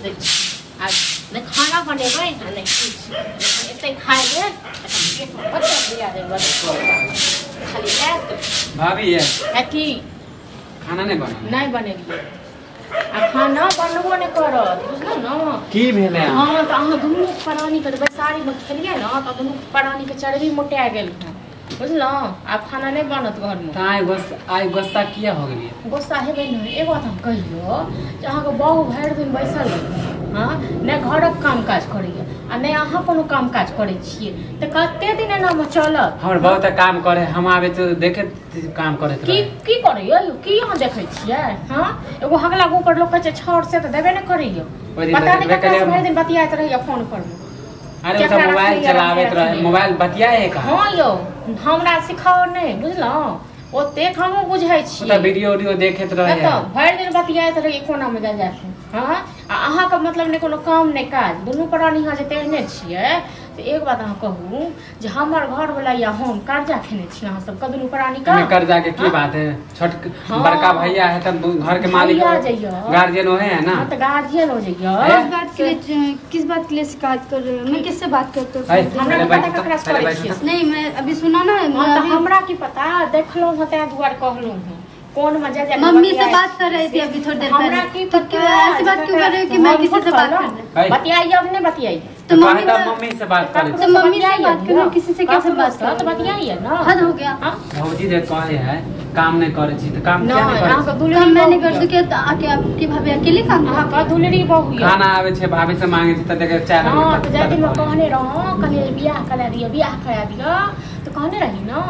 दै छी। आ नहि खाना बनेबै आ नहि किछु, एते खाइ लेब खाली आयत। भाभी है है की खाना नहीं बना? नहीं बनेलियै आ खाना बनबो नहि करत, बुझलहुँ ने की भेलै? हाँ तऽ अहाँ दुनू प्राणीके बैसारीमे खेलियै ने तऽ दुनू प्राणीके चर्बी मोटा गेल हँ, बुझलहुँ? आब खाना नहि बनत घरमे। तऽ आइ गुस्सा किया हो गेलियै? गुस्सा हेबै नहि। एगो बात हम कहियौ जे अहाँके बहु भरि दिन बैसल हँ, नहि घरक काम काज करैए आ नहि अहाँ कोनो काम काज करै छियै, तऽ कते दिन एनामे चलत? हमर बहुत काम करे, हम आबै तऽ देखे काम करैत की की करैए? की अहाँ देखै छियै? हँ एगो हगला ऊपर लोक कहै छै छाउर से तऽ देबे नहि करैए, पता नहि ककरा से भरि दिन बतियाइत रहैए फोन पर। अरे तऽ मोबाइल चलाबैत रहे, मोबाइल बतियाए का? हँ यौ हमरा सिखाओ नहि, बुझलहुँ? ओतेक हमहूँ बुझै छी। तऽ वीडियो उडियो देखैत रहै तऽ भरि दिन बतियाइत रहैए कोनामे जा जाके। हँ आ अहाँके मतलब नहि कोनो काम नहि काज, दुनू प्राणी अहाँ जे तेहने छियै। तऽ एक बात अहाँ कहू जे हमर घरवला या हम कर्जा खेने छी अहाँ सबके दुनू प्राणी के? कर्जा के की बात है, छोट बड़का भैया है तब घर के मालिक गार्जियन वही है ना। हाँ तो गार्जियन हो जाइए। किस बात के लिए, किस बात के लिए शिकायत कर रहे हो? मैं किससे बात करते हो? हमरा पता ककरा से करै छियै? नहीं मैं अभी सुना ना, हमरा की पता, देखलहुँ हँ तें दुआरे कहलहुँ हँ। कौन मजा जा मम्मी से बात कर रही थी अभी थोड़ी देर पहले, की तो क्यों ऐसी बात क्यों कर रहे हो कि मैं किसी से बात कर रही? बतियाइए अब नहीं बतियाइए तो मम्मी से बात कर, तो मम्मी से बात करो, किसी से कैसे बात कर? तो बतियाइए ना, हद हो गया। भौजी जे कहे है काम नहीं करे छी त काम किया नहीं करे? काम मैं नहीं कर सके तो आके आपकी भाभी अकेले काम? हां का दुलरी बहू है, खाना आवे छे भाभी से मांगे छी त देखे चार। हां तो जाति में कहने रहो कहलिए बियाह करा दियो, बियाह करा दियो तो कहने रही ना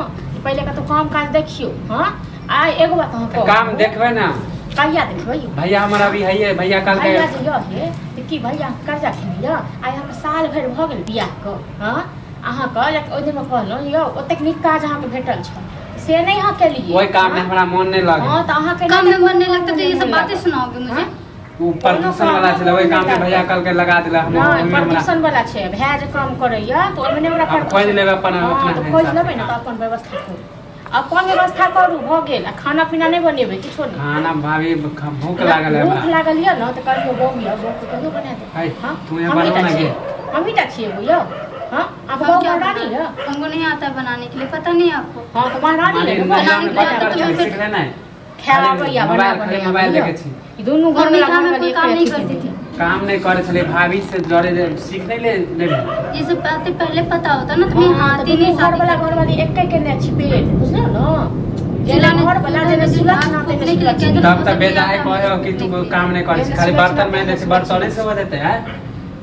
पहिले का तो काम काज देखियो। हां आ एगो बात हम कहू, काम देखबै ना? कहिया देखबै? भैया हमर अभी है, भैया कल भैया जे यो हे त की भैया कर्जा खेलियो? आइ अहाँके साल भरि भऽ गेल बियाह के। हां अहाँ के ओहि दिन कहलहुँ यौ ओतेक नीक काज अहाँके भेटल छल से नहीं अहाँ केलियै, ओहि काम में हमरा मन नहीं लागे। हां त अहाँ के काम में मन नहीं लगता तो ये सब बातें सुनाओगे मुझे? उ प्रदूषण वाला छलै ओहि काम में भैया कल के लगा देला। हम प्रदूषण वाला छै, भैया जे काम करैया त ओहि में हमरा खोज लेबै अपन, अपना खोज लेबै ना त अपन व्यवस्था करू, अपन व्यवस्था करू भऽ गेल। आ खाना पीना नहि बनेबै किछो नहि? खाना भाभी भूख लागल है, भूख लागल यऽ ने तऽ कहियो बहू यऽ बहू के कहियो बना दे। हां तू ये बनवा ना गे, हमही टा छियै बहू यौ। हां आप बहू महारानी यऽ? हमको नहीं आता बनाने के लिए, पता नहीं आपको। हां तो महारानी है, बनाने के लिए आता तो सीख लेना है, खेलाबै मोबाइल मोबाइल देखै छी दुनू घर में काम कोई काम नहीं करती थी, काम नहीं करे छले भाभी से जरे सीख नहीं ले ले। ये सब बातें पहले पता होता ना तो मैं हाथ ही नहीं। घर वाला घर वाली एक के ने छी पेट, बुझलो ना? जेना घर वाला जेना सुलख ना तेने सुलख। तब त बेजाय कहे हो कि तू काम नहीं करे छी, खाली बर्तन में दे छी, बर्तने से हो देते है,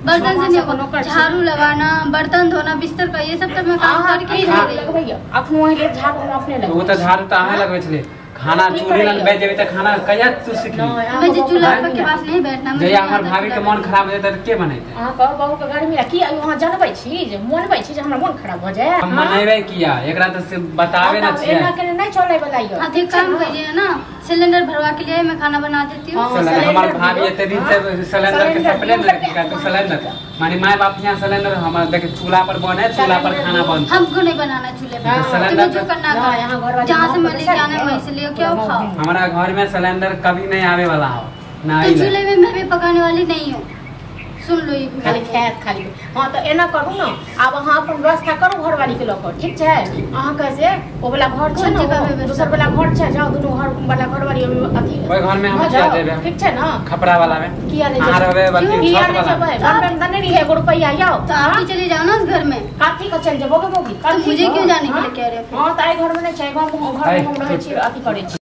बर्तन से नहीं, झाड़ू लगाना, बर्तन धोना, बिस्तर का ये सब तो मैं काम करके ही झाड़ू लगबैया। अखनो अहिले झाड़ू हम अपने लगबै, ओ त झाड़ू त अहाँ लगबै छले। खाना चूल्ही लग बैठ जेबे त खाना कहिया तू सिखली? मुझे चूल्हा के पास नहीं बैठना। जहिया हमर भाभी के मन खराब हो जेतै त के बनेतै? अहाँ कहू बहू के गर्मी की अहाँ जनबै छी जे मनबै छी जे हमरा मन खराब भ जाए? हम मनेबै किया, एकरा त से बताबे ना छियै, एना के नहीं चलै वाला यो। हां ठीक काम करिए ना, सिलेंडर भरवा के लिए मैं खाना बना देती हूं। हमर भाभी एते दिन से सिलेंडर के सपने में देखी तो सिलेंडर माने my बाप यहाँ सिलेंडर हमर देख चूल्हा पर बने, चूल्हा पर खाना बनता। हमको नहीं बनाना चूल्हे पर, तुम्हें जो करना करो, जहां से मैं लेके आना वहीं से ले के आओ खाओ। हमारा घर में सिलेंडर कभी नहीं आवे वाला हो ना, तो चूल्हे में मैं भी पकाने वाली नहीं हूँ, सुन लो ये खाली खायत खाली। हाँ तो एना करू ना, आब अहाँ अपन व्यवस्था करू घरवाली के लऽ कऽ, ठीक छै? अहाँ के से ओ वाला घर छै ने, दोसर वाला घर छै, जाउ दुनू घर वाला घरवाली अथी ओहि घर में हम किया देबै, ठीक छै ना? खपरा वाला में किया ले अहाँ रहबै, बल्कि किया छत ले वाला जेबै? घर में दने रहिए एगो रुपैया यौ, तो आप ही चले जाओ ना उस घर में। काथी के चल जेबो गे बौगी? तो मुझे क्यों जाने के लिए कह रहे हो? हां त आइ घर में नै छै, घर में हम रहै छी, अथी करै छी।